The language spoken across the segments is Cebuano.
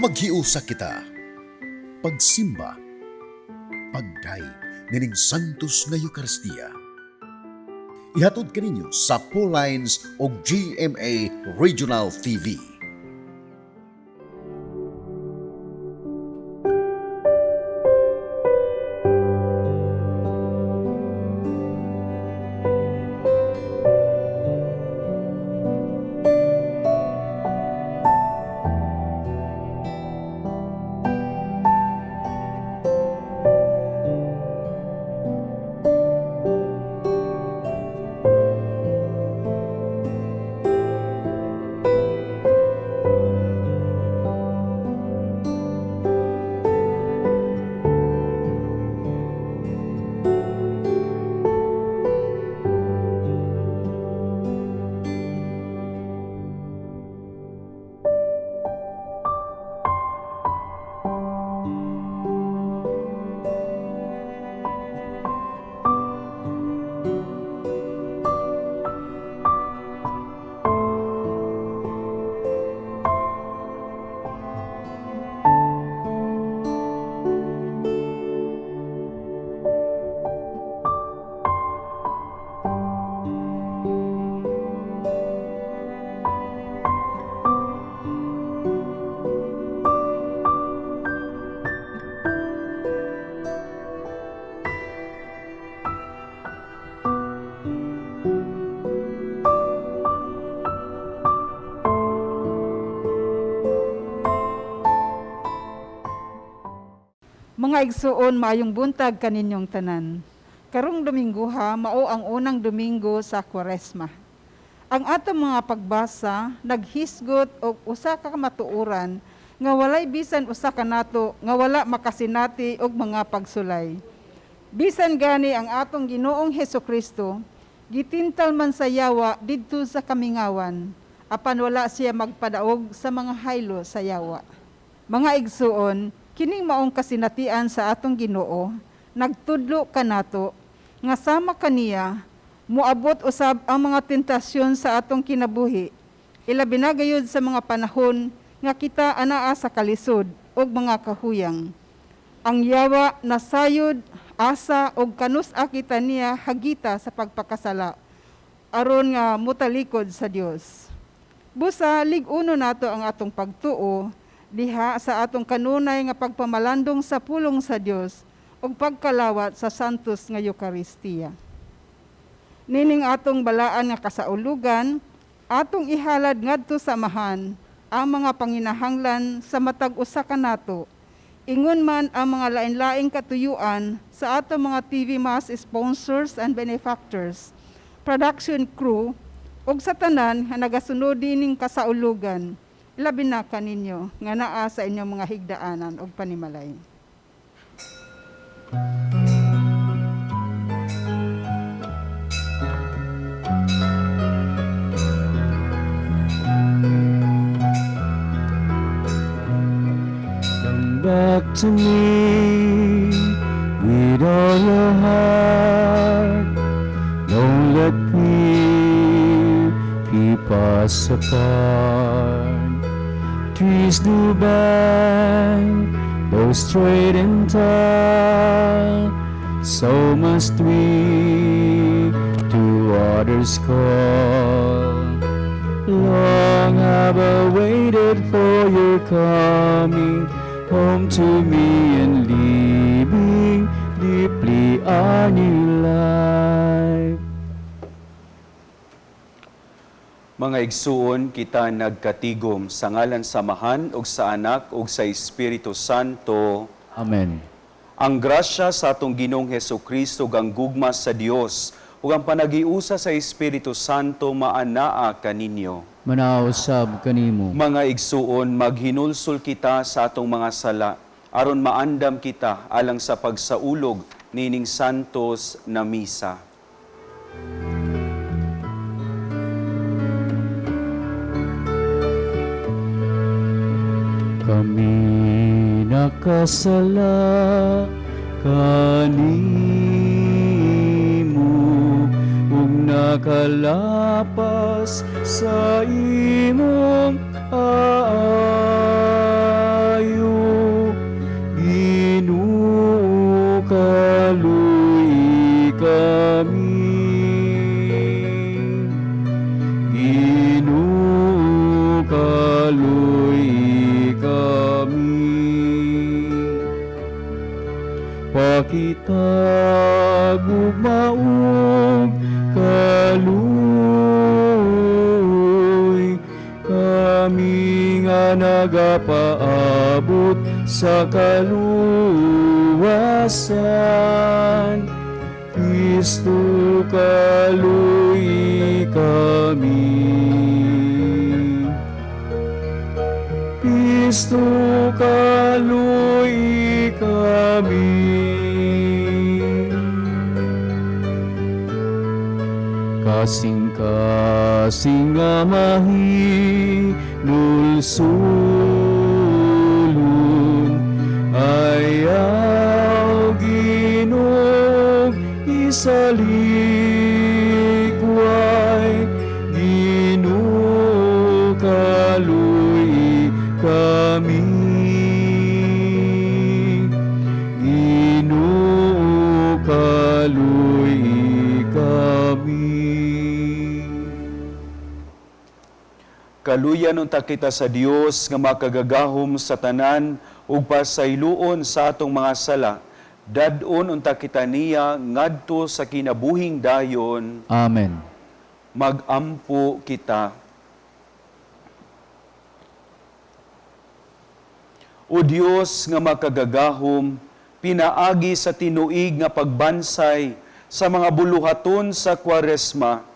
Maghiusa kita. Pagsimba. Pagdayeg nining Santos nga Eukaristiya. Ihatod kaninyo sa Lines o GMA Regional TV. Mga igsuon, maayong buntag kaninyong tanan. Karong Dominguha, mao ang unang Domingo sa Kwaresma. Ang atong mga pagbasa naghisgot og usa ka kamatuoran nga walay bisan usa ka nato nga wala makasinati og mga pagsulay. Bisan gani ang atong Ginoong Hesukristo, gitintal man sa yawa didto sa kamingawan, apan wala siya magpadaog sa mga haylo sa yawa. Mga igsuon, kining maong kasinatian sa atong Ginoo, nagtudlo kanato nga sama kaniya moabot usab ang mga tentasyon sa atong kinabuhi. Ilabi na gayud sa mga panahon nga kita anaa sa kalisod ug mga kahuyang. Ang yawa nasayod, asa ug kanus-a kita niya hagita sa pagpakasala aron nga mutalikod sa Dios. Busa lig-uno nato ang atong pagtuo diha sa atong kanunay nga pagpamalandong sa pulong sa Dios ug pagkalawat sa Santos nga Eukaristiya. Nining atong balaan nga kasaulugan, atong ihalad ngadto sa Amahan ang mga panginahanglan sa matag usa kanato. Ingon man ang mga lain-laing katuyuan sa atong mga TV Mass sponsors and benefactors, production crew, ug sa tanan nga nagasunod dining kasaulugan, labi na kaninyo nga naa sa inyong mga higdaanan ug panimalay. Come back to me with all your heart. Don't let fear keep us apart. Trees do bend, though straight and tall. So must we to others call. Long have I waited for your coming home to me and living deeply our new life. Mga igsuon, kita nagkatigom sa ngalan sa Amahan ug sa Anak ug sa Espiritu Santo. Amen. Ang grasya sa atong Ginoong Hesukristo ug ang gugma sa Dios ug ang panagiusa sa Espiritu Santo maanaa kaninyo. Manaa usab kanimo. Mga igsuon, maghinulsol kita sa atong mga sala aron maandam kita alang sa pagsaulog nining santos na misa. Kami nakasala kanimo ug nakalapas sa imong aayon. Pakitag ug kaluoy, kami nga nagapaabot sa kaluwasan. Kristo, kaluy kami. Kristo, kaluy kami. Kasing-kasing nga mahinulsulon, ayaw Ginoong isalikway. Ginoo, kaluy kami. Ginoo, kaluy kami. Kaluyan unta kita sa Dios nga makagagahom sa tanan ug pasayloon sa atong mga sala. Dad-on unta kita niya ngadto sa kinabuhing dayon. Amen. Magampo kita. O Dios nga makagagahom, pinaagi sa tinuig nga pagbansay sa mga buluhaton sa Kwaresma,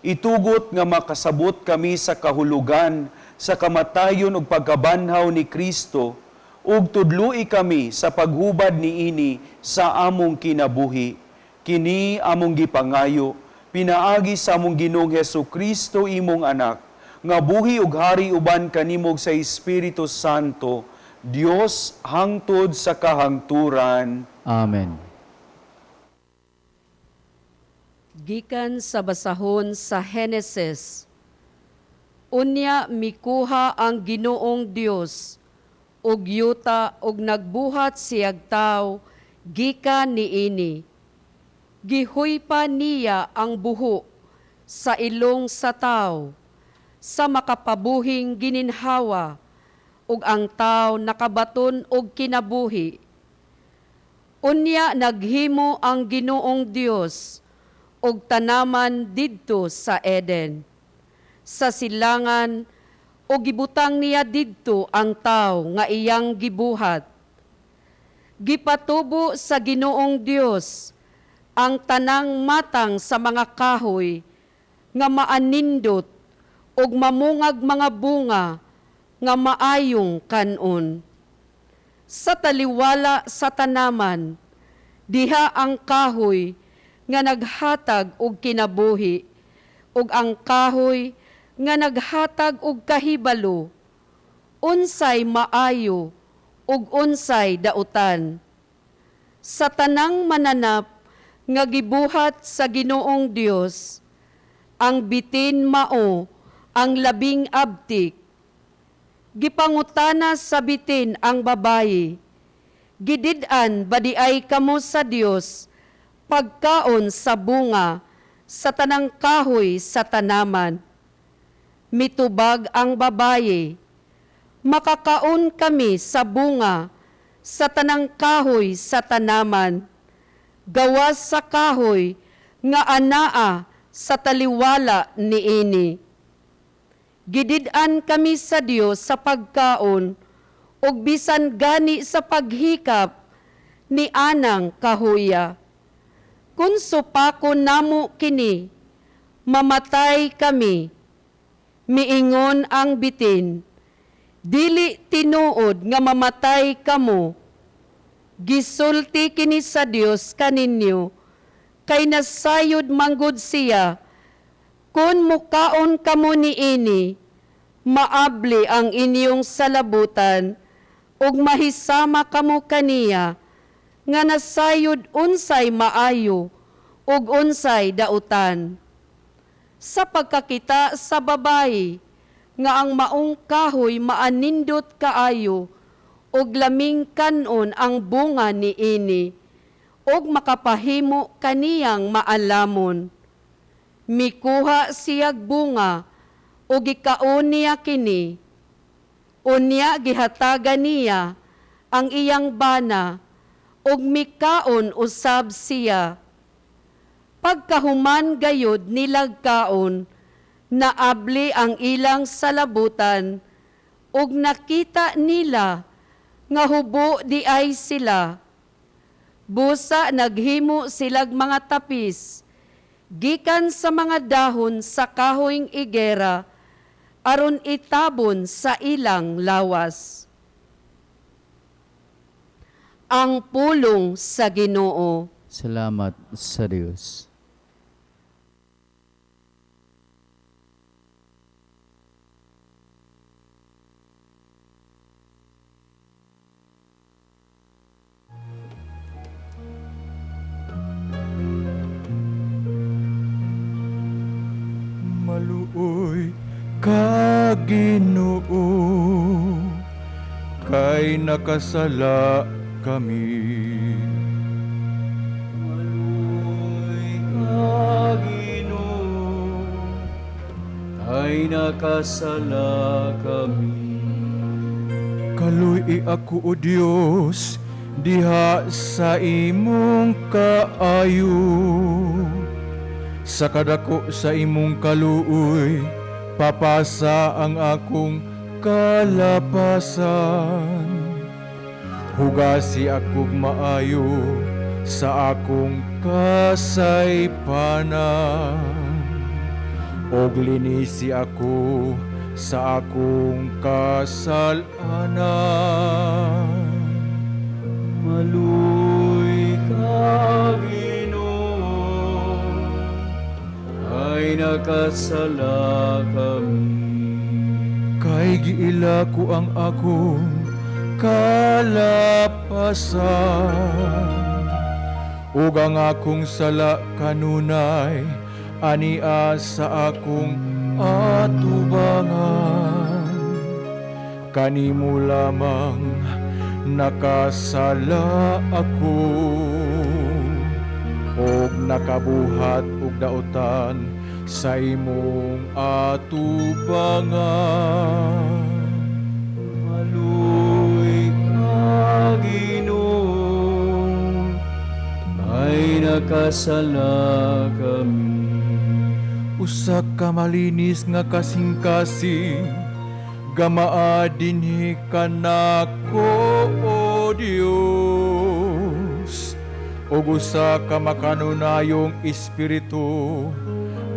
itugot nga makasabot kami sa kahulugan sa kamatayon ug pagkabanhaw ni Kristo, ug tudloi kami sa paghubad niini sa among kinabuhi. Kini among gipangayo, pinaagi sa among Ginoong Hesus Kristo, imong anak, nga buhi ug hari uban kanimo sa Espiritu Santo, Dios hangtod sa kahangturan. Amen. Gikan sa basahon sa Henesis. Unya mikuha ang Ginoong Dios og yuta og nagbuhat siyag tawo gikan niini. Gihuypa niya ang buho sa ilong sa tawo sa makapabuhing gininhawa, ug ang tawo nakabaton og kinabuhi. Unya naghimo ang Ginoong Dios og tanaman didto sa Eden sa silangan, ug gibutang niya didto ang tawo nga iyang gibuhat. Gipatubo sa Ginoong Dios ang tanang matang sa mga kahoy nga maanindot ug mamungag mga bunga nga maayong kanon. Sa taliwala sa tanaman, diha ang kahoy nga naghatag og kinabuhi, ug ang kahoy nga naghatag og kahibalo, unsay maayo ug unsay dautan. Sa tanang mananap nga gibuhat sa Ginoong Dios, ang bitin mao ang labing abtik. Gipangutana sa bitin ang babayi, "Gidid-an ba diay kamo sa Dios pagkaon sa bunga sa tanang kahoy sa tanaman?" Mitubag ang babayi, "Makakaon kami sa bunga sa tanang kahoy sa tanaman, gawas sa kahoy nga anaa sa taliwala niini. Gidid-an kami sa Dios sa pagkaon ug bisan gani sa paghikap ni anang kahuya. Kung supakon namo kini, mamatay kami." Miingon ang bitin, "Dili tinuod nga mamatay kamo. Gisulti kini sa Dios kaninyo, kay nasayod manggod siya, kung mukaon kamo niini, maabli ang inyong salabutan, ug mahisama kamo kaniya, nga nasayod unsay maayo ug unsay dautan." Sa pagkakita sa babayi nga ang maong kahoy maanindot kaayo ug laming kanon ang bunga niini ug makapahimo kaniyang maalamon, mikuha siyag bunga ug gikaon niya kini. Unya gihatagan niya ang iyang bana ug mikaon usab siya. Pagkahuman gayud nilag kaon, naabli ang ilang salabutan ug nakita nila nga hubo di ay sila. Busa naghimo silag mga tapis gikan sa mga dahon sa kahoyng igera aron itabon sa ilang lawas. Ang pulong sa Ginoo. Salamat sa Diyos. Maluoy ka, Ginoo, kay nakasala kami. Maluoy ka, Ginoo, kay nakasala kami. Kaluy ako, O Dios, diha sa imong kaayo. Sa kadako sa imong kaluoy, papasa ang akong kalapasan. Hugasi akong maayo sa akong kasaypanan. Og linisi ako sa akong kasalanan. Maluoy ka, Ginoo, kay nakasala kami. Kay giila ko ang akong kalapasan ug ang akong sala kanunay ania sa akong atubangan. Kanimo lamang nakasala ako og nakabuhat og dautan sa imong atubangan. Maluoy ka, Ginoo, kay nakasala kami. Usa ka malinis nga kasing-kasing, gamaa dinhi kanako, O Dios. Ug usa ka makanunayong espiritu,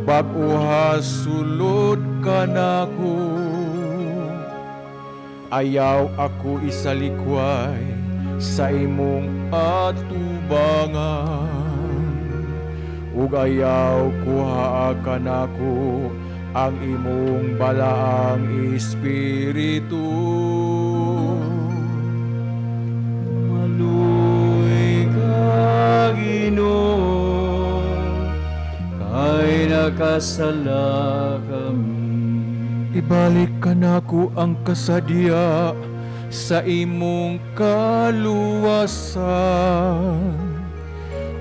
bag-oha sulod kanako. Ayaw ako isalikway sa imong atubangan ug ayaw kuhaa kanako ang imong balaang espiritu. Maluoy ka, Ginoo, kay nakasala kami. Ibalik kanako ang kasadya sa imong kaluwasan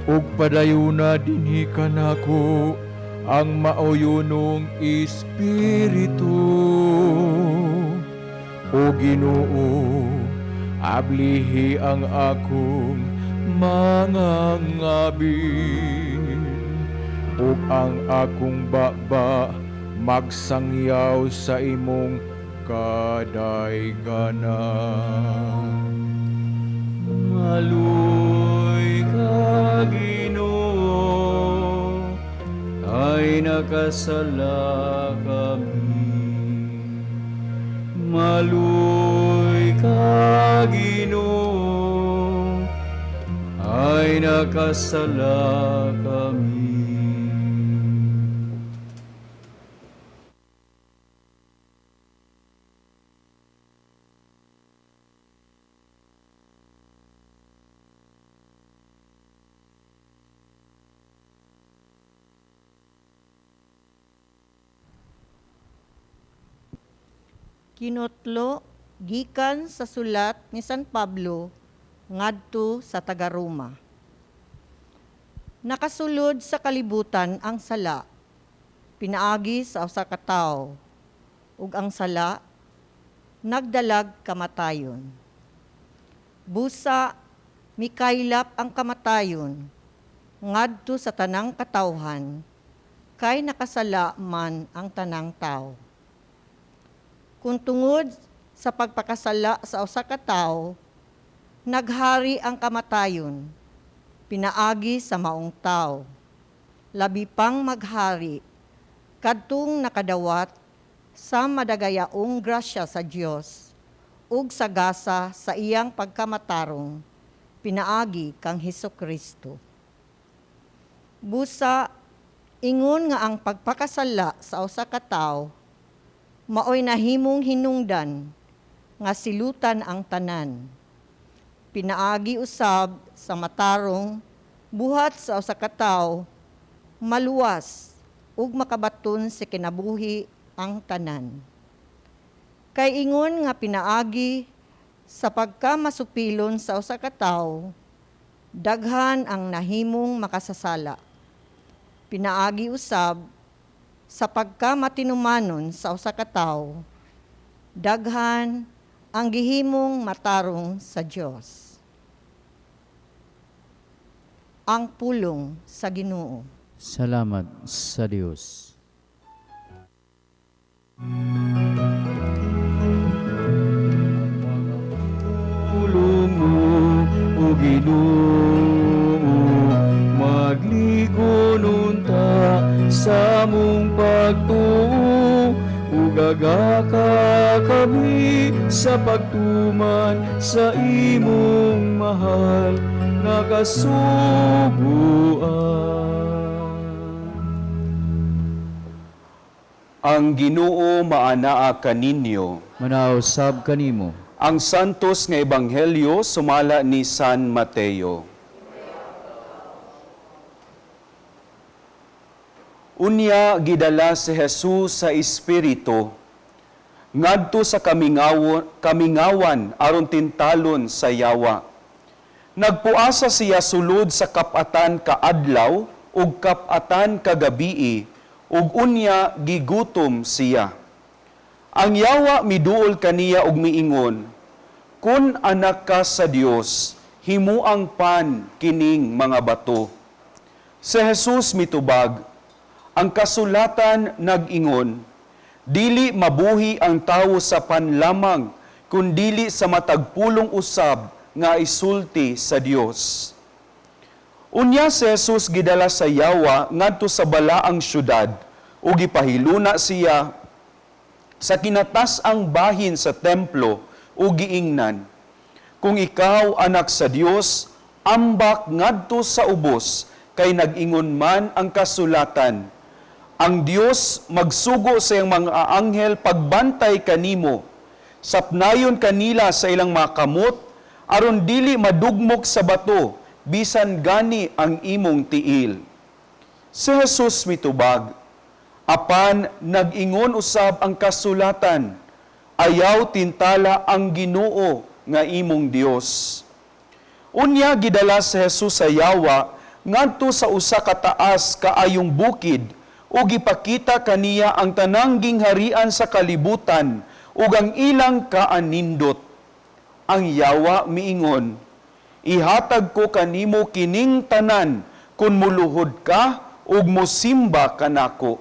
ug padayuna dinhi kanako ang mauyunong espiritu. O Ginoo, ablihi ang akong mga ngabi ug ang akong baba magsangyaw sa imong kadayganan. Maluoy ka, Ginoo, kay nakasala kami. Maluoy ka, Ginoo, ay nakasala kami. Kinotlo gikan sa sulat ni San Pablo ngadto sa taga-Roma. Nakasulod sa kalibutan ang sala, pinaagi sa usa ka tawo, ug ang sala nagdalag kamatayon. Busa mikaylap ang kamatayon ngadto sa tanang katawhan, kay nakasala man ang tanang tao. Kung tungod sa pagpakasala sa usa ka tawo, naghari ang kamatayon, pinaagi sa maong tao. Labi pang maghari, kadtong nakadawat sa madagayaong grasya sa Dios ug sa gasa sa iyang pagkamatarong, pinaagi kang Hesus Kristo. Busa, ingon nga ang pagpakasala sa usa ka tawo maoy nahimong hinungdan nga silutan ang tanan. Pinaagi usab sa matarong buhat sa usa ka tawo, maluwas ug makabaton sa kinabuhi ang tanan. Kay ingon nga pinaagi sa pagkamasupilon sa usa ka tawo, daghan ang nahimong makasasala. Pinaagi usab sa pagkamatinumanon sa usa ka tawo, daghan ang gihimong matarong sa Dios. Ang pulong sa Ginoo. Salamat sa Dios. Pulong mo, O Ginoo, maglikon unta sa among pagtuo, ug agaka kami sa pagtuman sa imong mahal nga kasuguan. Ang Ginoo maanaa kaninyo. Manausab kanimo. Ang Santos nga Ebanghelyo sumala ni San Mateo. Unya gidala si Jesus sa Espiritu ngadto sa kamingawan aron tintalon sa yawa. Nagpuasa siya sulod sa kap-atan kaadlaw ug kap-atan kagabii, ug unya gigutom siya. Ang yawa miduol kaniya ug miingon, "Kun anak ka sa Dios, himuang pan kining mga bato." Si Jesus mitubag, "Ang kasulatan nag-ingon, dili mabuhi ang tawo sa pan lamang, kundili sa matag pulong usab nga isulti sa Dios." Unya si Jesus gidala sa yawa ngadto sa balaang syudad, ug gipahiluna siya sa kinatas-ang bahin sa templo ug giingnan, "Kung ikaw anak sa Dios, ambak ngadto sa ubos, kay nag-ingon man ang kasulatan, ang Dios magsugo sa iyang mga anghel pagbantay kanimo, sapnayon kanila sa ilang mga kamot, aron dili madugmok sa bato, bisan gani ang imong tiil." Si Jesus mitubag, "Apan nag-ingon usab ang kasulatan, ayaw tintala ang Ginoo nga imong Dios." Unya gidala si Jesus sa yawa ngadto sa usa ka taas kaayong bukid, ug gipakita kaniya ang tanang gingharian sa kalibutan ug ang ilang kaanindot. Ang yawa miingon, "Ihatag ko kanimo kining tanan kun muluhod ka ug mosimba kanako."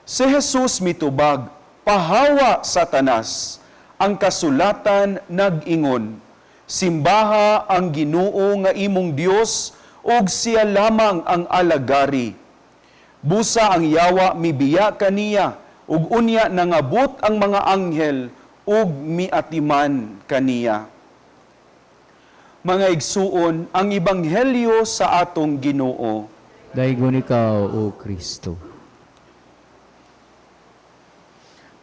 Si Jesus mitubag, "Pahawa, Satanas! Ang kasulatan nag-ingon, simbaha ang Ginoo nga imong Dios ug siya lamang ang alagari." Busa ang yawa mibiya kaniya, ug unya nangabot ang mga anghel ug miatiman kaniya. Mga igsuon, ang ebanghelyo sa atong Ginoo. Daygon ikaw, O Kristo.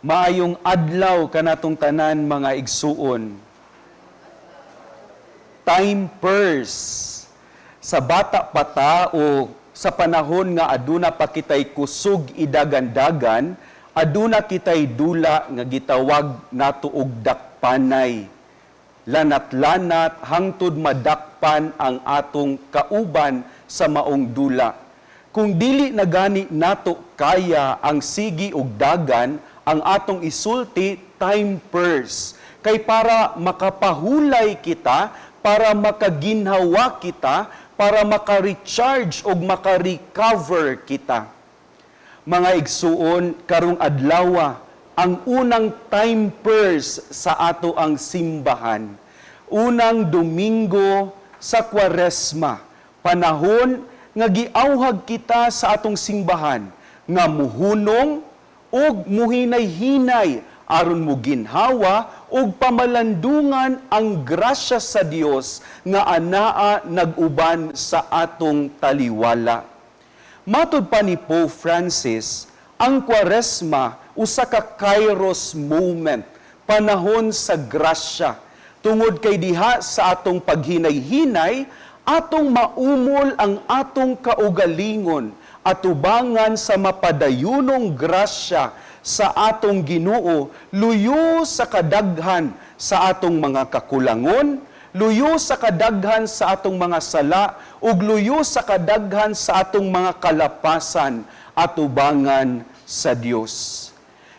Maayong adlaw kanatong tanan, mga igsuon. Time purse. Sa bata pa ta o sa panahon nga aduna pa kitay kusog idagan-dagan, aduna kitay dula nga gitawag nato og dakpanay. Lanat-lanat hangtod madakpan ang atong kauban sa maong dula. Kung dili na gani nato kaya ang sigi og dagan, ang atong isulti time purse. Kay para makapahulay kita, para makaginhawa kita, para maka-recharge o maka-recover kita. Mga igsuon, karong adlawa ang unang time purse sa ato ang simbahan. Unang Domingo sa Kwaresma, panahon nga giawhag kita sa atong simbahan nga muhunong ug muhinay-hinay aron muginhawa ug pamalandungan ang grasya sa Dios nga anaa nag-uban sa atong taliwala. Matud pa ni Pope Francis, ang Kwaresma usa ka kairos moment, panahon sa grasya. Tungod kay diha sa atong paghinay-hinay, atong maumol ang atong kaugalingon atubangan sa mapadayunong grasya sa atong Ginoo, luyo sa kadaghan sa atong mga kakulangon, luyo sa kadaghan sa atong mga sala, ug luyo sa kadaghan sa atong mga kalapasan atubangan sa Dios.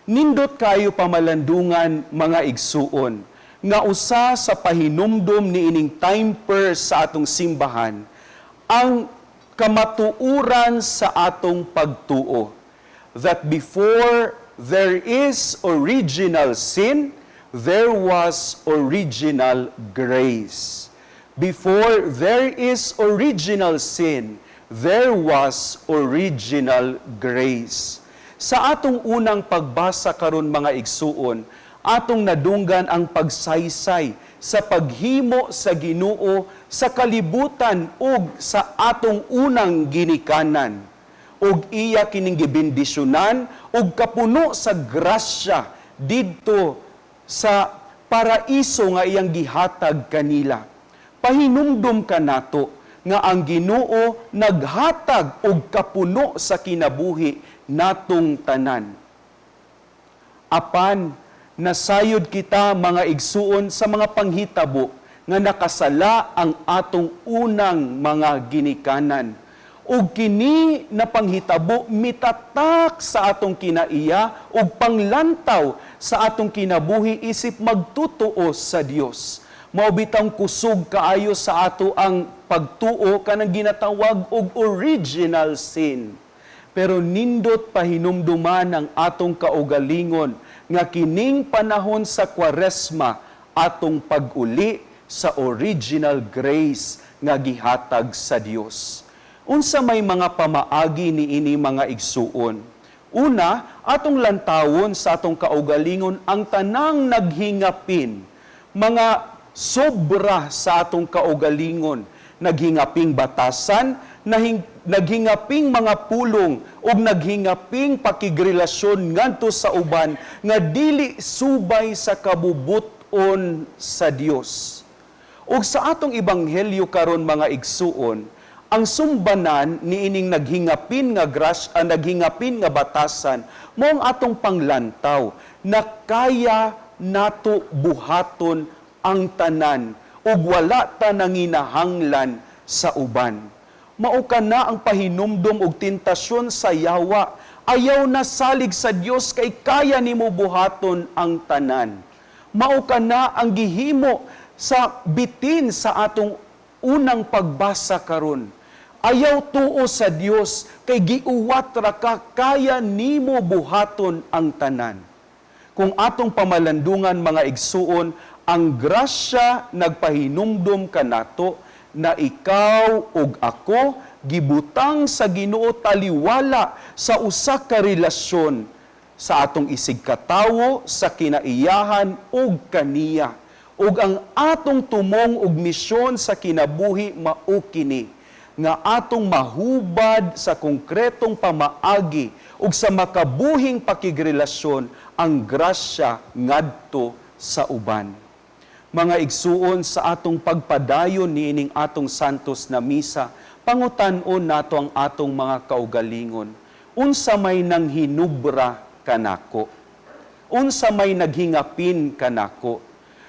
Nindot kayo pamalandungan, mga igsuon, nga usa sa pahinumdom niining time purse sa atong simbahan ang kamatuoran sa atong pagtuo, that before there is original sin, there was original grace. Before there is original sin, there was original grace. Sa atong unang pagbasa karon, mga igsuon, atong nadunggan ang pagsaysay sa paghimo sa Ginoo sa kalibutan ug sa atong unang ginikanan. Ug iya kining gibendisyonan ug kapuno sa grasya didto sa paraiso nga iyang gihatag kanila. Pahinumdum kanato nga ang Ginoo naghatag og kapuno sa kinabuhi natong tanan. Apan nasayod kita, mga igsuon, sa mga panghitabo nga nakasala ang atong unang mga ginikanan. Ug kini na panghitabo mitatak sa atong kinaiya ug panglantaw sa atong kinabuhi isip magtutuo sa Dios. Mao bitang kusog kaayo sa ato ang pagtuo kanang ginatawag og original sin. Pero nindot pahinumduman ang atong kaugalingon nga kining panahon sa Kwaresma, atong pag-uli sa original grace nga gihatag sa Dios. Unsa may mga pamaagi niini, mga igsuon? Una, atong lantawon sa atong kaugalingon ang tanang naghingapin, mga sobra sa atong kaugalingon, naghingaping batasan, naghingaping mga pulong ug naghingaping pakigrelasyon ngadto sa uban nga dili subay sa kabubut-on sa Dios. Ug sa atong ebanghelyo karon, mga igsuon, ang sumbanan niining naghingapin nga gras, naghingapin nga batasan mao ang atong panglantaw na kaya nato buhaton ang tanan ug wala ta nanginahanglan sa uban. Mao kana ang pahinumdom og tentasyon sa yawa. Ayaw na salig sa Dios kay kaya nimo buhaton ang tanan. Mao kana ang gihimo sa bitin sa atong unang pagbasa karon. Ayaw tuo sa Dios kay giuwat ra ka, kaya nimo buhaton ang tanan. Kung atong pamalandungan, mga igsuon, ang grasya nagpahinumdom kanato na ikaw ug ako gibutang sa Ginoo taliwala sa usa ka relasyon sa atong isigkatawo, sa kinaiyahan ug kaniya. Ug ang atong tumong ug misyon sa kinabuhi mao kini nga atong mahubad sa konkretong pamaagi ug sa makabuhing pakigrelasyon ang grasya ngadto sa uban. Mga igsuon, sa atong pagpadayon niining atong santos na misa, pangutan-on nato ang atong mga kaugalingon. Unsa may nanghinubra kanako? Unsa may naghingapin kanako?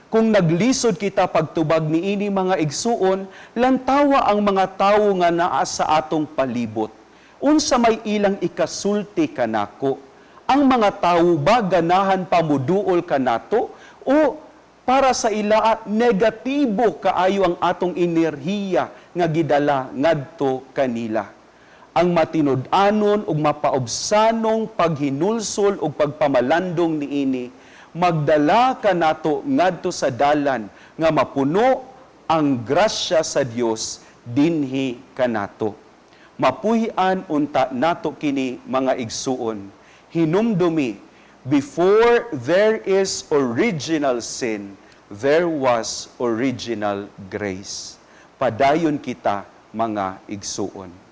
Kung naglisod kita pagtubag niini, mga igsuon, lantawa ang mga tawo nga naa sa atong palibot. Unsa may ilang ikasulti kanako? Ang mga tawo ba ganahan pa muduol kanato o Para sa ilaa, negatibo kaayo ang atong enerhiya nga gidala ngadto kanila. Ang matinud-anon ug mapaubsanong paghinulsol ug pagpamalandong niini magdala kanato ngadto sa dalan nga mapuno ang grasya sa Dios dinhi kanato. Mapuy-an unta nato kini, mga igsuon. Hinumdumi, before there is original sin, there was original grace. Padayon kita, mga igsuon.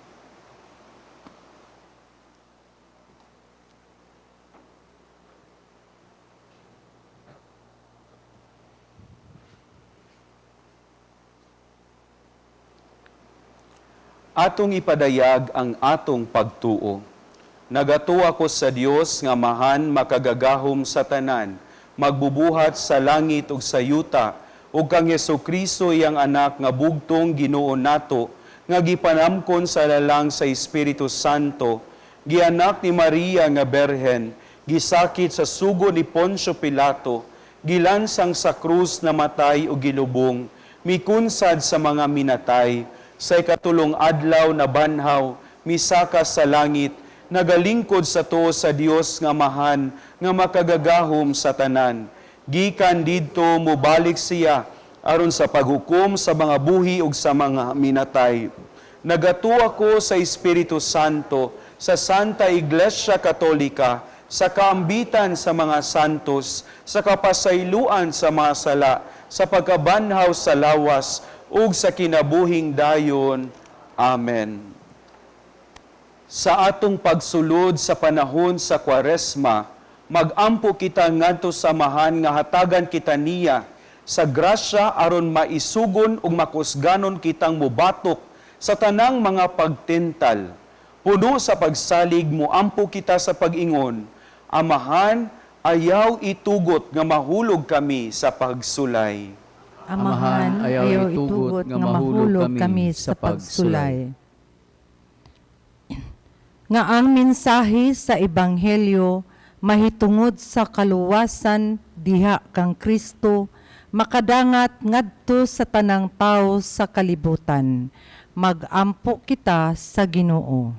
Atong ipadayag ang atong pagtuo. Nagatuo ako sa Dios nga Amahan makagagahom sa tanan, magbubuhat sa langit ug sa yuta, ug kang Hesukristo, iyang anak nga bugtong Ginoo nato, nga gipanamkon sa lalang sa Espiritu Santo, gianak ni Maria nga Berhen, gisakit sa sugo ni Poncio Pilato, gilansang sa krus, namatay ug gilubong, mikunsad sa mga minatay, sa ikatulong adlaw nabanhaw, misaka sa langit, nagalingkod sa tuo sa Dios nga Amahan nga makagagahom sa tanan. Gikan didto mobalik siya aron sa paghukom sa mga buhi ug sa mga minatay. Nagatuo ako sa Espiritu Santo, sa Santa Iglesia Katolika, sa kaambitan sa mga santos, sa kapasayloan sa mga sala, sa pagkabanhaw sa lawas, ug sa kinabuhing dayon. Amen. Sa atong pagsulod sa panahon sa Kwaresma, magampo kita ngadto sa Amahan nga hatagan kita niya sa grasya aron maisugon ug makusganon kitang mubatok sa tanang mga pagtintal. Puno sa pagsalig, muampo kita sa pag-ingon, Amahan, ayaw itugot nga mahulog kami sa pagsulay. Amahan, ayaw itugot nga mahulog kami sa pagsulay. Nga ang mensahe sa Ebanghelyo mahitungod sa kaluwasan diha kang Kristo makadangat ngadto sa tanang tawo sa kalibutan. Magampo kita sa Ginoo.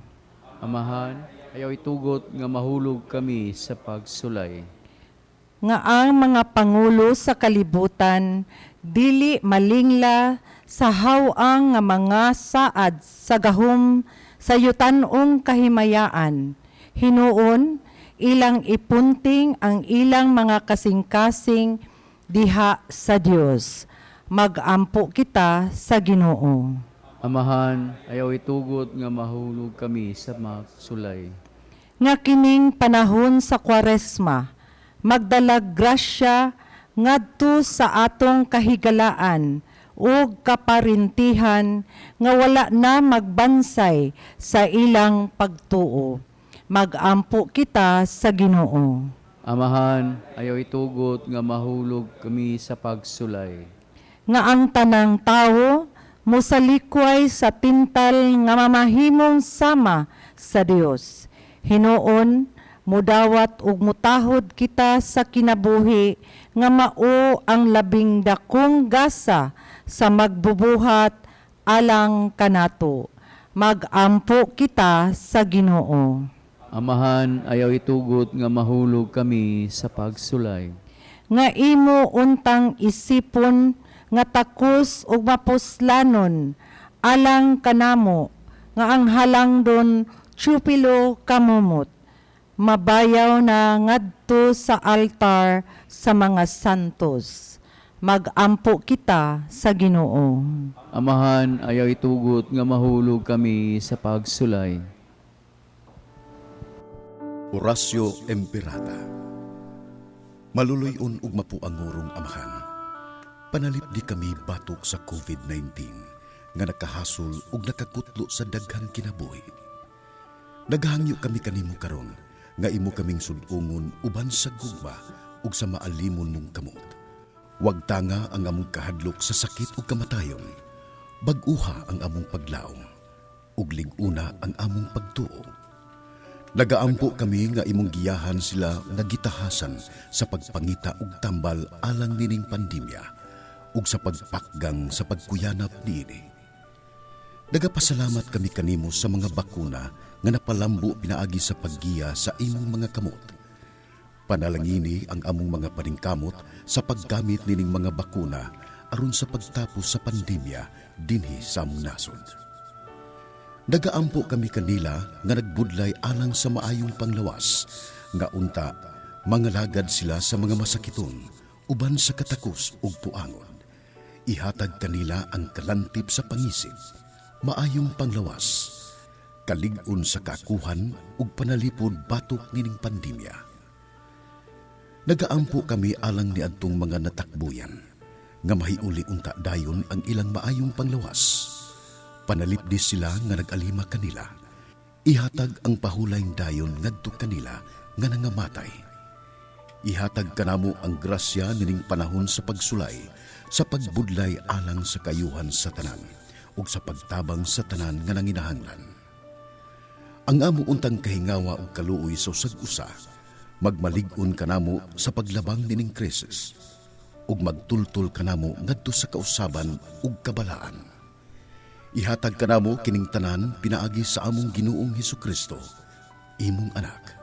Amahan, ayaw itugot nga mahulog kami sa pagsulay. Nga ang mga pangulo sa kalibutan dili malingla sa haw-ang nga mga saad sa gahom sa yutan-ong kahimayaan. Hinuon, ilang ipunting ang ilang mga kasing-kasing diha sa Dios. Magampo kita sa Ginoo. Amahan, ayaw itugot nga mahulog kami sa pagsulay. Nga kining panahon sa Kwaresma magdalag grasya ngadto sa atong kahigalaan ug kaparintihan nga wala na magbansay sa ilang pagtuo. Magampo kita sa Ginoo. Amahan, ayaw itugot nga mahulog kami sa pagsulay. Nga ang tanang tawo mosalikway sa tintal nga mamahimong sama sa Dios. Hinuon, mudawat ug mutahod kita sa kinabuhi nga mao ang labing dakong gasa sa magbubuhat alang kanato. Magampo kita sa Ginoo. Amahan, ayaw itugot nga mahulog kami sa pagsulay. Nga imo untang isipon nga takos ug mapuslanon alang kanamo nga ang halangdon Chupilo kamumot mabayaw na ngadto sa altar sa mga santos. Magampo kita sa Ginoo. Amahan, ayaw itugot nga mahulog kami sa pagsulay. Oratio Imperata. Maluluy-on ug mapuangurong Amahan, panalipdi kami batok sa COVID-19 nga nakahasol ug nakakutlo sa daghang kinabuhi. Naghangyo kami kanimo karon nga imo kaming sud-ungon uban sa gugma ug sa maalimon mong kamot. Wag tanga ang among kahadlok sa sakit ug kamatayon. Bag-uha ang among paglaom ug lig-una ang among pagtuo. Nagaampo kami nga imong giyahan sila nga gitahasan sa pagpangita og tambal alang nining pandemya ug sa pagpakgang sa pagkuyanap niini. Nagapasalamat kami kanimo sa mga bakuna nga napalambo pinaagi sa paggiya sa imong mga kamot. Panalangini ang among mga paningkamot sa paggamit nining mga bakuna aron sa pagtapos sa pandemya dinhi sa among nasod. Nagaampo kami kanila nga nagbudlay alang sa maayong panglawas, nga unta mangalagad sila sa mga masakiton uban sa katakos ug puangon. Ihatag kanila ang kalantip sa pangisip, maayong panglawas, kalig-on sa kakuhan ug panalipod batok nining pandemya. Nagaampo kami alang niadtong mga natakbuyan, nga mahiuli unta dayon ang ilang maayong panglawas. Panalipdi sila nga nag-alima kanila. Ihatag ang pahulayng dayon ngadto kanila nga nangamatay. Ihatag kanamo ang grasya nining panahon sa pagsulay, sa pagbudlay alang sa kayuhan sa tanan, ug sa pagtabang sa tanan nga nanginahanglan. Ang amo untang kahingawa ug kaluoy sa usag-usa, magmalig-on kanamo sa paglabang nining krisis, ug magtultol kanamo ngadto sa kausaban ug kabalaan. Ihatag kanamo kining tanan pinaagi sa among Ginoong Hesukristo, imong anak,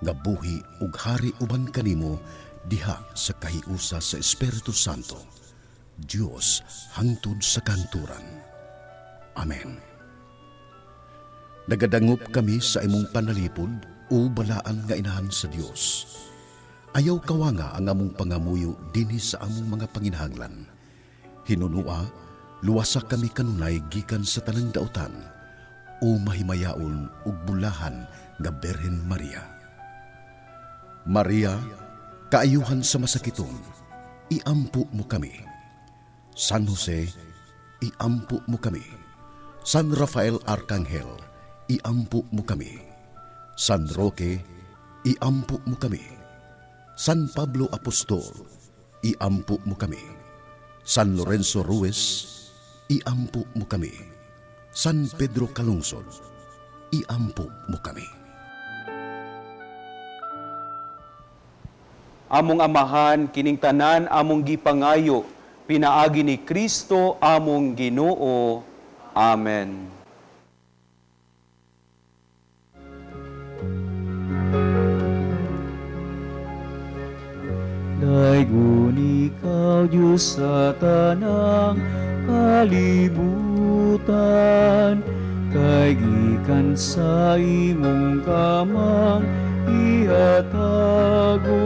nga buhi ug hari uban kanimo diha sa kahiusa sa Espiritu Santo, Dios hangtod sa kanturan. Amen. Nagadangop kami sa imong panalipod o balaan nga inahan sa Dios. Ayaw kawanga ang among pangamuyo dinhi sa among mga panginahanglan. Hinunua, luwasa kami kanunay gikan sa tanang dautan o mahimayaon ug bulahan nga Birhen Maria. Maria, kaayuhan sa masakiton, iampo mo kami. San Jose, iampo mo kami. San Rafael Arcangel, iampo mo kami. San Roque, iampo mo kami. San Pablo Apostol, iampo mo kami. San Lorenzo Ruiz, iampo mo kami. San Pedro Calungsod, iampo mo kami. Among Amahan, kining tanan among gipangayo, pinaagi ni Kristo among Ginoo. Amen. Daygon ikaw, Diyos, sa tanang kalibutan, kay gikan sa imong kamang ihatagon.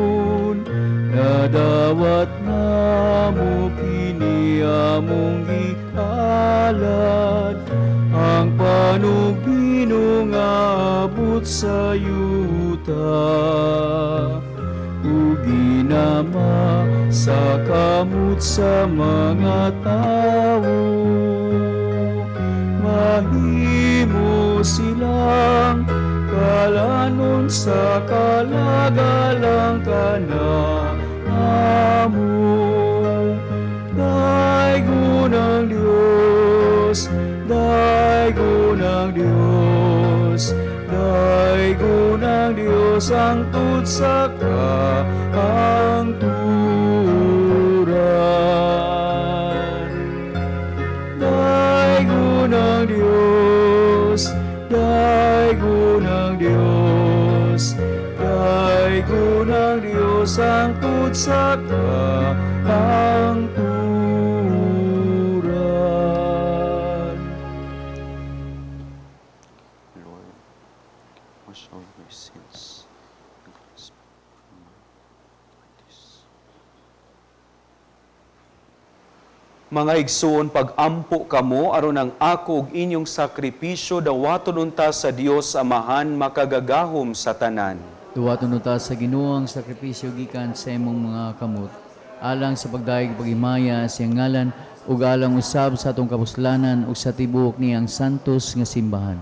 Nadawat namo kini among gihalad, ang panugbino nga abot sa yuta. Ug ginama sa kamot sa mga tawo, mahimo silang kalanon sa kalagalang kanamo. Daygon ang Diyos, daygon ang Diyos, daygon ang Diyos ang tud sa kaangturan. Daygon ang Diyos, daygon ang Diyos, daygon ang Diyos ang tud sa kaangturan. Lord, wash away my sins and cleanse me from my iniquities. Mga igsoon, pag-ampo kamo aron ang ako ug inyong sakripisyo dawaton unta sa Dios Amahan makagagahom sa tanan. Duwaton unta sa Ginoo ang sakripisyo gikan sa imong mga kamot, alang sa pagdayeg paghimaya sa iyang ngalan ug alang usab sa atong kapuslanan ug sa tibuok niyang santos nga simbahan.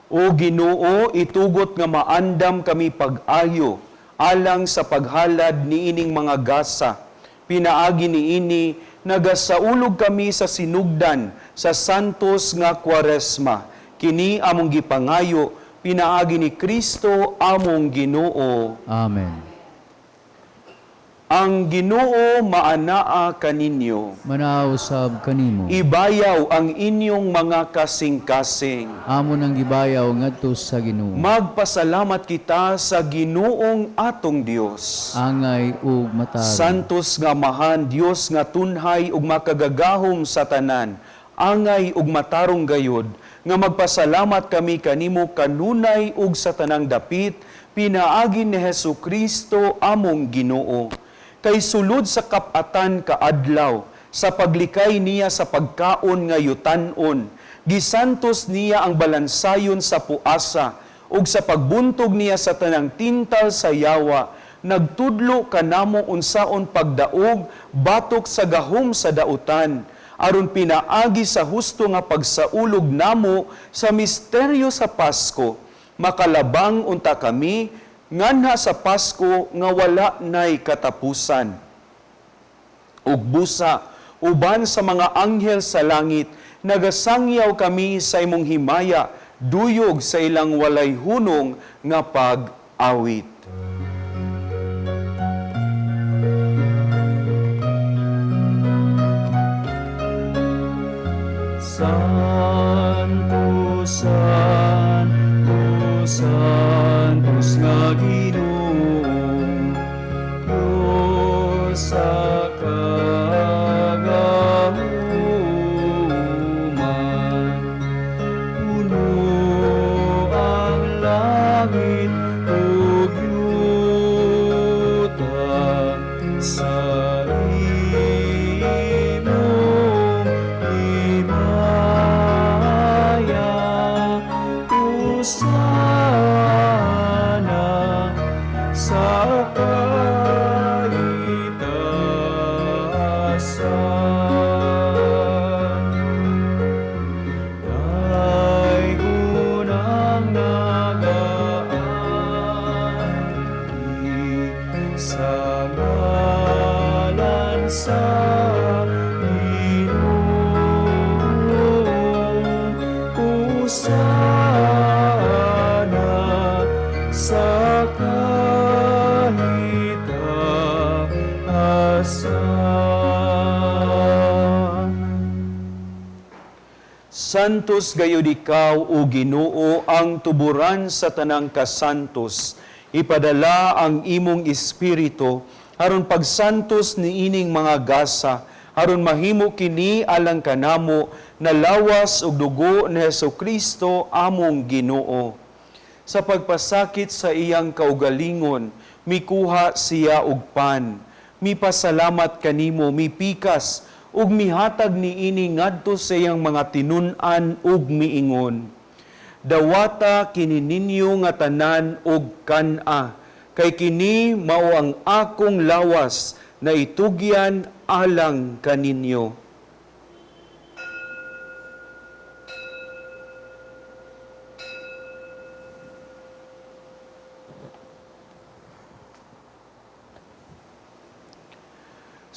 O Ginoo, itugot nga maandam kami pag-ayo alang sa paghalad niining mga gasa. Pinaagi niini nagasaulog kami sa sinugdan sa santos nga Kwaresma. Kini among gipangayo Pinaagi ni Kristo among Ginoo. Amen. Ang Ginoo maanaa kaninyo. Manaw usab kanimo. Ibayaw ang inyong mga kasing-kasing. Amo nang gibayaw ngadto sa Ginoo. Magpasalamat kita sa Ginoong atong Dios. Angay ug matarong. Santos nga Amahan, Dios nga tunhay ug makagagahom sa tanan, angay ug matarong gayod, nga magpasalamat kami kanimo kanunay ug sa tanang dapit, pinaagi ni Hesu Kristo among Ginoo. Kay sulod sa kapatan kaadlaw, sa paglikay niya sa pagkaon nga yutanon, gisantos niya ang balansayon sa puasa, ug sa pagbuntog niya sa tanang tintal sa yawa, nagtudlo kanamo unsaon pagdaog batok sa gahom sa dautan, aron pinaagi sa husto nga pagsaulog namo sa misteryo sa Pasko, makalabang unta kami nganha sa Pasko nga wala nay katapusan. Ug busa, uban sa mga anghel sa langit, nagasangyaw kami sa imong himaya, duyog sa ilang walay hunong nga pag-awit. Santo, Santo, Santos nga Ginoo, Diyos sa kagahuman. Puno ang langit ug yuta sa imong himaya. Hosana sa kaitaasan. Daygon ang nagaagi sa ngalan sa Ginoo. Hosana sa kaitaasan. Santos gayud ikaw, o Ginoo, ang tuburan sa tanang kasantos. Ipadala ang imong espiritu aron pagsantos niining mga gasa, aron mahimo kini alang kanamo na lawas ug dugo ni Hesukristo among Ginoo. Sa pagpasakit sa iyang kaugalingon, mikuha siya og pan. Mipasalamat kanimo, mipikas, ug mihatag niini ngadto sa iyang mga tinun-an ug miingon. Dawata kini ninyo nga tanan og kan-a, kay kini mao ang akong lawas na itugyan alang kaninyo.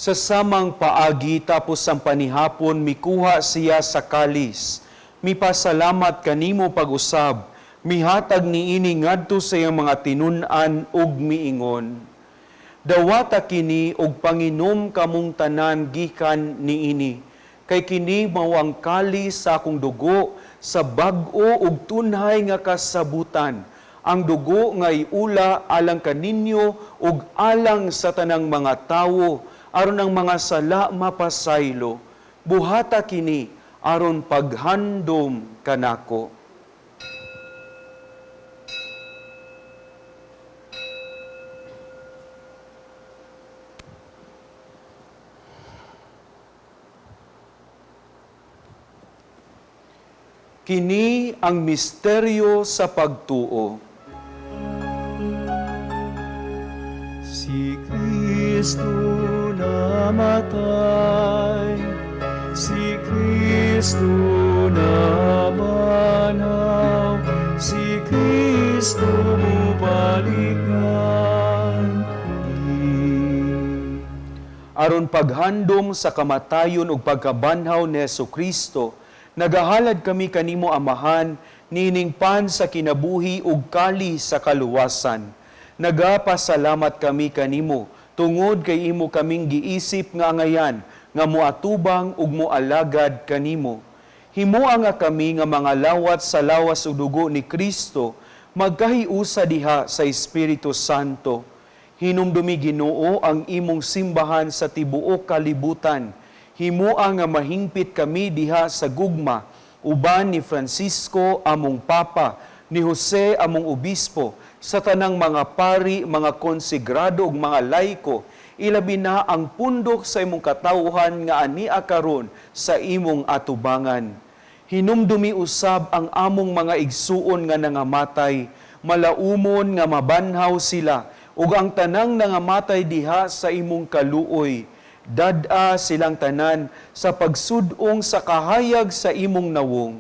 Sa samang paagi tapos ang panihapon, mikuha siya sa kalis. Mipasalamat kanimo pag-usab, mihatag niini ngadto sa iyang mga tinun-an ug miingon. Dawata kini og panginom kamong tanan gikan niini. Kay kini mao ang kalis sa akong dugo sa bag-o ug tunhay nga kasabutan. Ang dugo nga iula alang kaninyo ug alang sa tanang mga tawo aron ang mga sala mapasaylo. Buhata kini aron paghandom kanako. Kini ang misteryo sa pagtuo. Si Kristo namatay, si Kristo nabanhaw, si Kristo mubalik nganhi. Aron paghandom sa kamatayon ug pagkabanhaw ni Hesukristo, nagahalad kami kanimo Amahan nining pan sa kinabuhi ug kali sa kaluwasan. Nagapasalamat kami kanimo tungod kay imo kaming giisip nga angayan nga moatubang ug moalagad kanimo. Himoa nga kami nga mga lawat sa lawas ug dugo ni Kristo magkahiusa diha sa Espiritu Santo. Hinumdumi, Ginoo, ang imong simbahan sa tibuok kalibutan. Himoa nga mahingpit kami diha sa gugma uban ni Francisco among Papa, ni Jose among Obispo, sa tanang mga pari, mga konsegrado ug mga laiko, ilabi na ang pundok sa imong katawhan nga ania karon sa imong atubangan. Hinumdumi usab ang among mga igsuon nga nangamatay, malaumon nga mabanhaw sila, ug ang tanang nangamatay diha sa imong kaluoy. Dad-a silang tanan sa pagsud-ong sa kahayag sa imong nawong.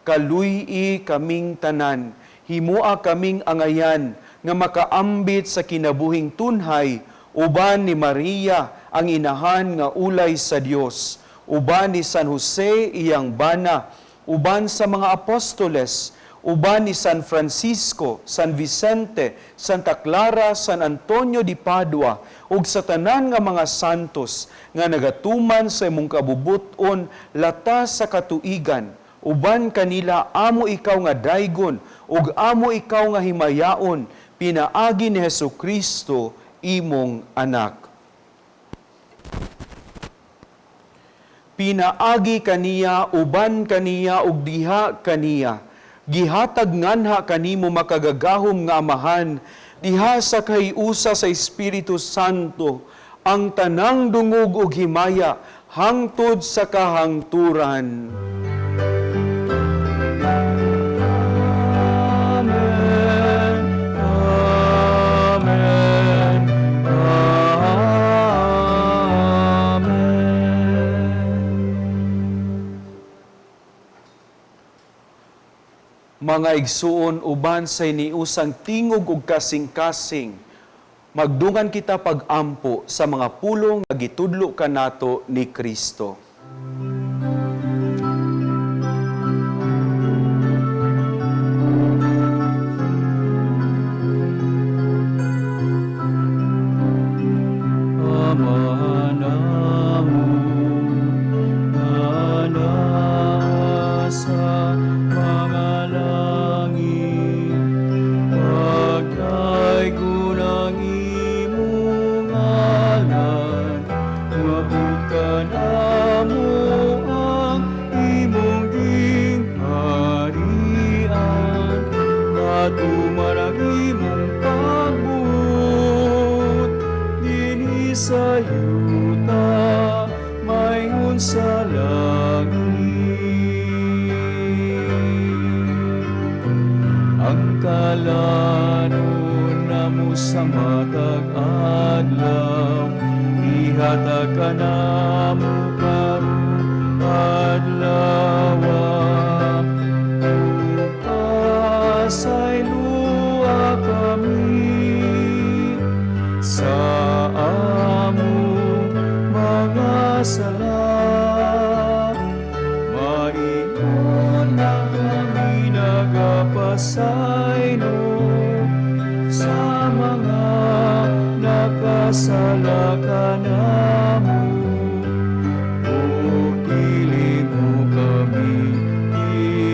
Kaluy-i kaming tanan, himoa kaming angayan nga makaambit sa kinabuhing tunhay uban ni Maria ang inahan nga ulay sa Dios, uban ni San Jose iyang bana, uban sa mga apostoles, uban ni San Francisco, San Vicente, Santa Clara, San Antonio di Padua, ug sa tanan nga mga santos nga nagatuman sa imong kabubut-on latas sa katuigan, uban kanila amo ikaw nga daygon ug amo ikaw nga himayaon, pinaagi ni Hesukristo imong anak. Pinaagi kaniya, uban kaniya, ug diha kaniya, gihatag nganha kanimo makagagahom nga Amahan, diha sa kahiusa sa Espiritu Santo, ang tanang dungog ug himaya hangtod sa kahangturan. Amen. Amen. Amen. Mga igsuon, uban sa iniusang tingog ug kasing-kasing, magdungan kita pag-ampo sa mga pulong nga gitudlo kanato ni Kristo. Ama namo nga nasa mga langit, pagdaygon ang imong ngalan, moabot kanamo ang imong gingharian, matuman ang imong pagbuot dinhi sa yuta maingon sa langit. Ang kalanon namo sa matag adlaw, ihatag kanamo karong adlaw. Ug pasayloa kami sa among mga sala, maingon na kami nagapasaylo sa mga nakasala kanamo. Ug dili mo kami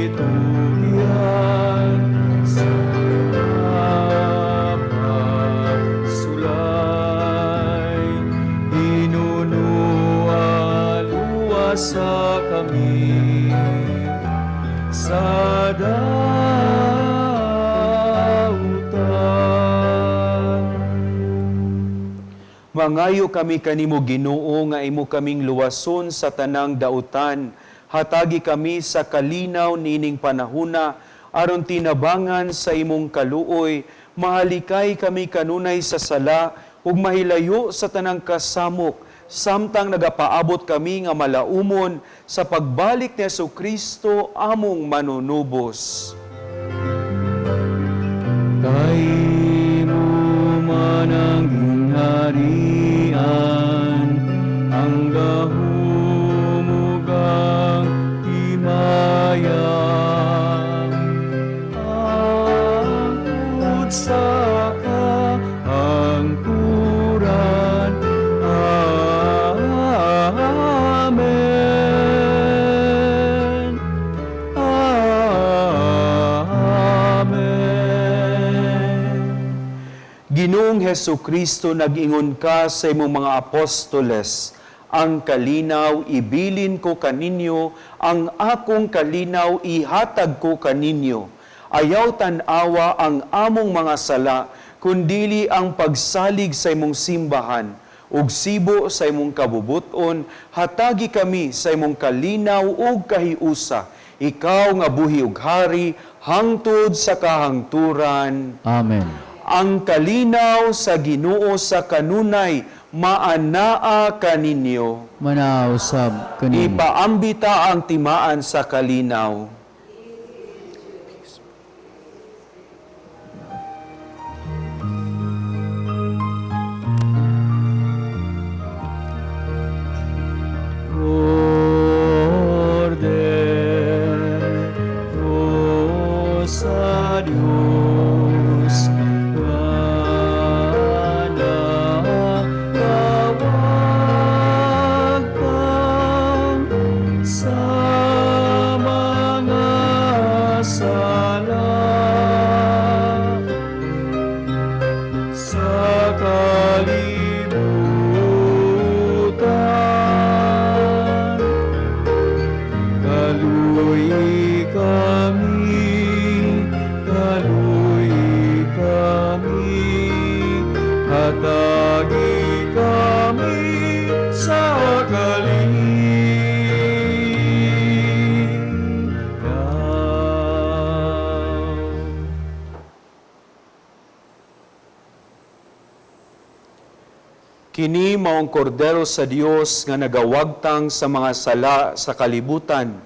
itugyan sa pagsulay, hinunoa luwasa kami sa dautan. Mangayo kami kanimo, Ginoo, nga imo kaming luwason sa tanang dautan. Hatagi kami sa kalinaw nining panahuna aron tinabangan sa imong kaluoy, mahalikay kami kanunay sa sala ug mahilayo sa tanang kasamok, samtang nagapaabot kami nga malaumon sa pagbalik ni Hesukristo among manunubos. Kay imo man ang gingharian, ang gahom ug ang himaya, Hesu Kristo, nag-ingon ka sa imong mga apostoles, "Ang kalinaw ibilin ko kaninyo, ang akong kalinaw ihatag ko kaninyo. Ayaw tan-awa ang among mga sala, kundili ang pagsalig sa imong simbahan. Ug sibo sa imong kabubuton, hatagi kami sa imong kalinaw ug kahiusa. Ikaw nga buhi ug hari, hangtod sa kahangturan." Amen. Ang kalinaw sa Ginoo sa kanunay maanaa kaninyo. Manaa usab kanimo. Ipaambita ang timaan sa kalinaw. Kordero sa Diyos, nga nakawagtang sa mga sala sa kalibutan. Kaluoyi kami, kaluoyi kami, hatagi kami sa kalinaw. Kini maong kordero sa Dios nga nagawagtang sa mga sala sa kalibutan.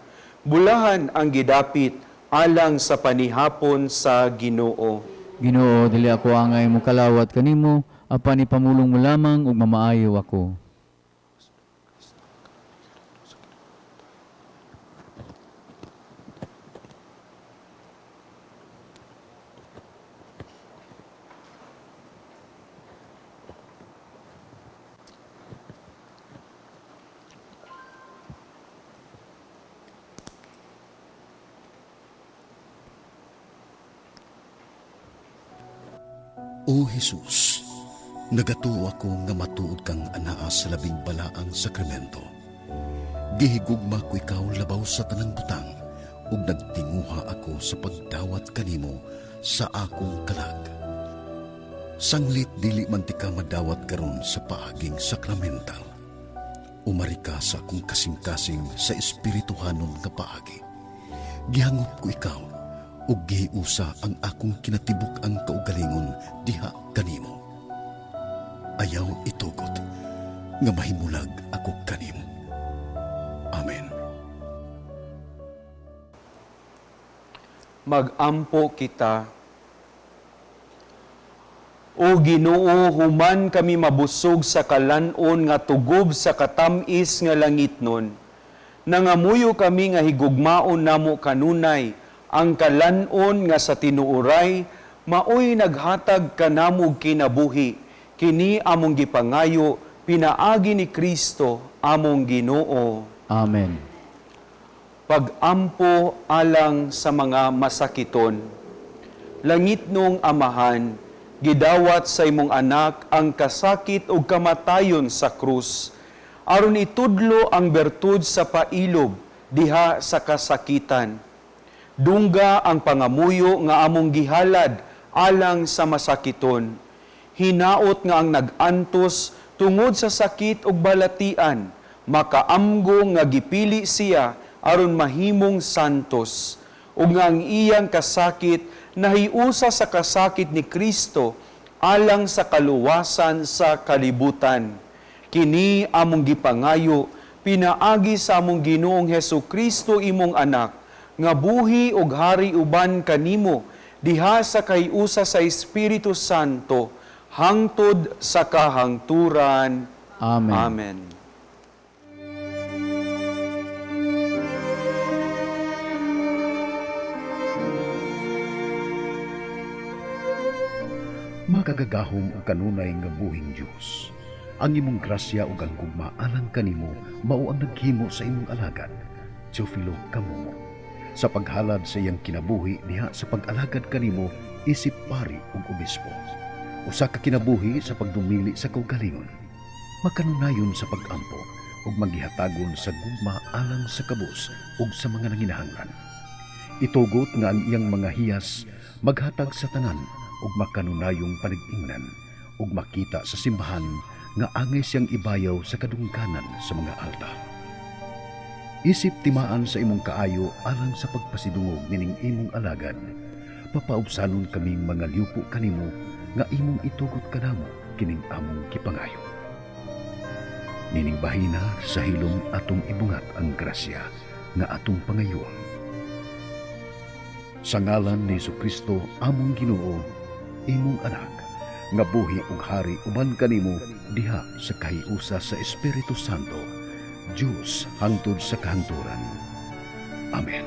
Bulahan ang gidapit alang sa panihapon sa Ginoo. Ginoo, dili ako angay mokalawat kanimo, apan ipamulong mo lamang ug mamaayo ako. O Jesus, nagatuo ako nga matuod kang anaa sa labing balaang sakramento. Gihigugma ko ikaw labaw sa tanang butang ug nagtinguha ako sa pagdawat kanimo sa akong kalag. Sanglit dili man tika madawat karon sa paaging sakramental. Umari ka sa akong kasing-kasing sa espirituhanon nga paagi. Gihangop ko ikaw ug gihiusa ang akong kinatibuk-ang kaugalingon diha kanimo. Ayaw itugot nga mahimulag ako kanimo. Amen. Magampo kita. O Ginoo, human kami mabusog sa kalan-on nga tugob sa katam-is nga langitnon. Nangamuyo kami nga higugmaon namo kanunay ang kalan-on nga sa tinuoray maoy naghatag kanamog kinabuhi. Kini among gipangayo pinaagi ni Kristo among Ginoo. Amen. Pagampo alang sa mga masakiton. Langitnong Amahan, gidawat sa imong anak ang kasakit ug kamatayon sa krus, aron itudlo ang bertud sa pailob diha sa kasakitan. Dungga ang pangamuyo nga among gihalad alang sa masakiton. Hinaot nga ang nag-antos tungod sa sakit ug balatian, makaamgo nga gipili siya aron mahimong santos, ug nga ang iyang kasakit nahiusa sa kasakit ni Kristo alang sa kaluwasan sa kalibutan. Kini among gipangayo pinaagi sa among Ginoong Hesu Kristo imong anak, nga buhi ug hari uban kanimo diha sa kahiusa sa Espiritu Santo hangtod sa kahangturan. Amen. Amen. Makagagahom og kanunay nga buhing Dios. Ang imong grasya ug ang gugma alang kanimo mao ang naghimo sa imong alagad, Teofilo Kamumo, sa paghalad sa iyang kinabuhi diha sa pag-alagad kanimo isip pari ug obispo. Usa ka kinabuhi sa pagdumili sa kaugalingon, makanunayon sa pag-ampo ug maghihatagon sa gugma alang sa kabus ug sa mga nanginahanglan. Itugot nga ang iyang mga hiyas maghatag sa tanan ug makanunayong panag-ingnan ug makita sa simbahan nga angay siyang ibayaw sa kadungganan sa mga alta. Isip timaan sa imong kaayo alang sa pagpasidungog nining imong alagad, papaubsanon kaming mga liupo kanimo nga imong itugot kanamo kining among gipangayo. Nining bahina sa hilom atong ibungat ang grasya nga atong pangayoon. Sa ngalan ni Kristo among Ginoo, imong anak, nga buhi ug hari uban kanimo diha sa kahiusa sa Espiritu Santo, Dios hangtod sa kahangturan. Amen.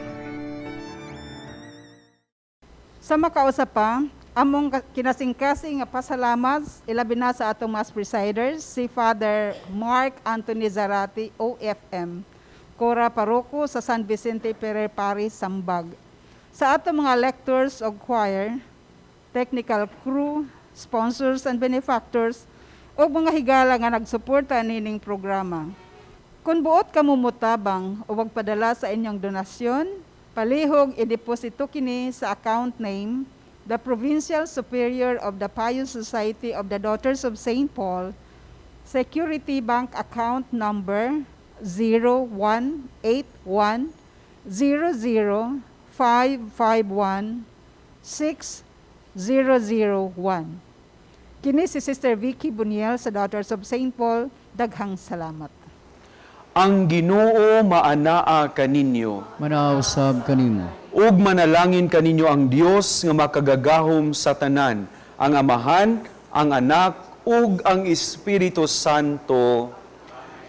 Sa makausa pa, among kinasingkasing nga pasalamat ilabi na sa atong mass presiders, si Father Mark Anthony Zarate, OFM, Cora Paroko sa San Vicente Ferrer Parish, Sambag. Sa atong mga lectors og choir, technical crew, sponsors and benefactors, ug mga higala nga nagsuporta nining programa. Kung buot kamo motabang o magpadala sa inyong donasyon, palihog ideposito kini sa account name, the Provincial Superior of the Pious Society of the Daughters of St. Paul, Security Bank account number 0181 00551 6001. Kini si Sister Vicky Buniel sa Daughters of St. Paul. Daghang salamat. Ang Ginoo maanaa kaninyo. Manaw usab kanimo. Ug manalangin kaninyo ang Dios nga makagagahom sa tanan, ang Amahan, ang Anak, ug ang Espiritu Santo.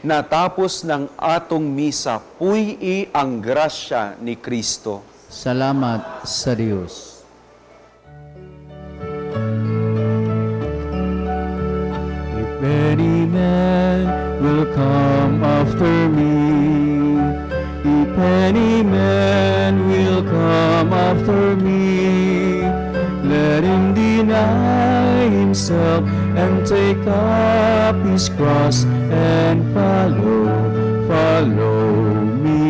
Natapos ng atong misa, puy-i ang grasya ni Kristo. Salamat sa Dios. If any man will come after me, if any man will come after me, let him deny himself and take up his cross and follow, follow me.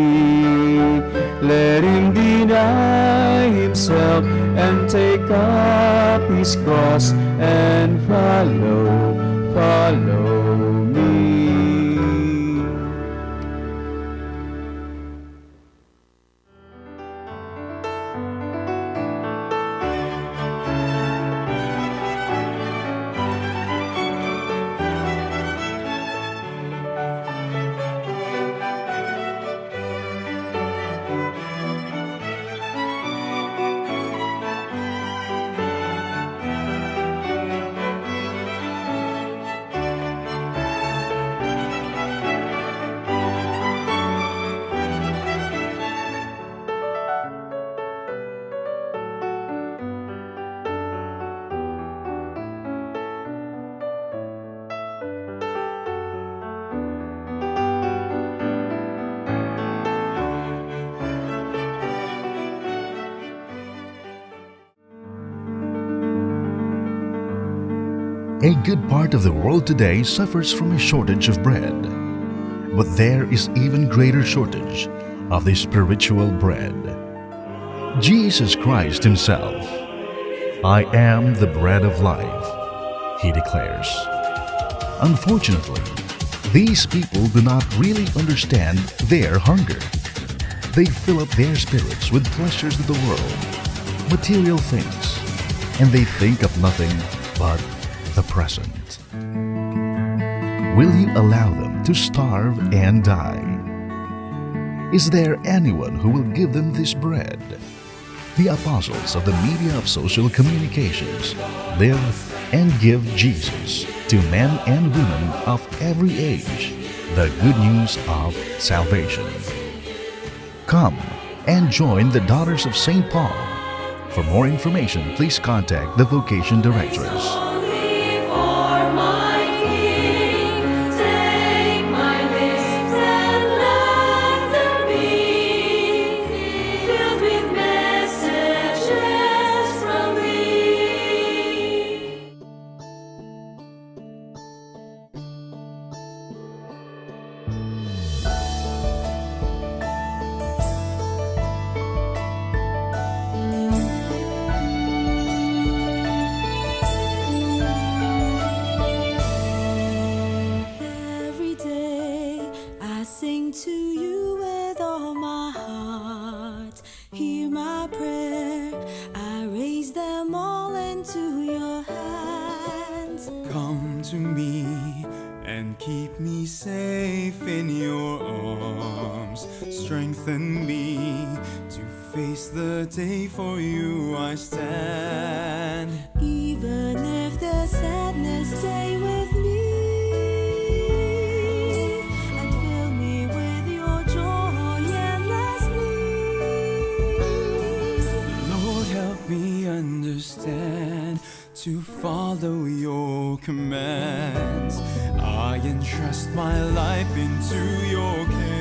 Let him deny himself and take up his cross and follow, follow me. A good part of the world today suffers from a shortage of bread. But there is even greater shortage of the spiritual bread. Jesus Christ Himself. "I am the bread of life," He declares. Unfortunately, these people do not really understand their hunger. They fill up their spirits with pleasures of the world, material things, and they think of nothing but the present. Will you allow them to starve and die? Is there anyone who will give them this bread? The apostles of the media of social communications live and give Jesus to men and women of every age, the good news of salvation. Come and join the Daughters of St. Paul. For more information, please contact the Vocation Directress. Only for my King, take my lips and let them be filled with messages from thee. to me and keep me safe in your arms. Strengthen me to face the day, for you I stand. Even if the sadness stay with me and fill me with your joy endlessly. Lord, help me understand to follow your commands. I entrust my life into your care.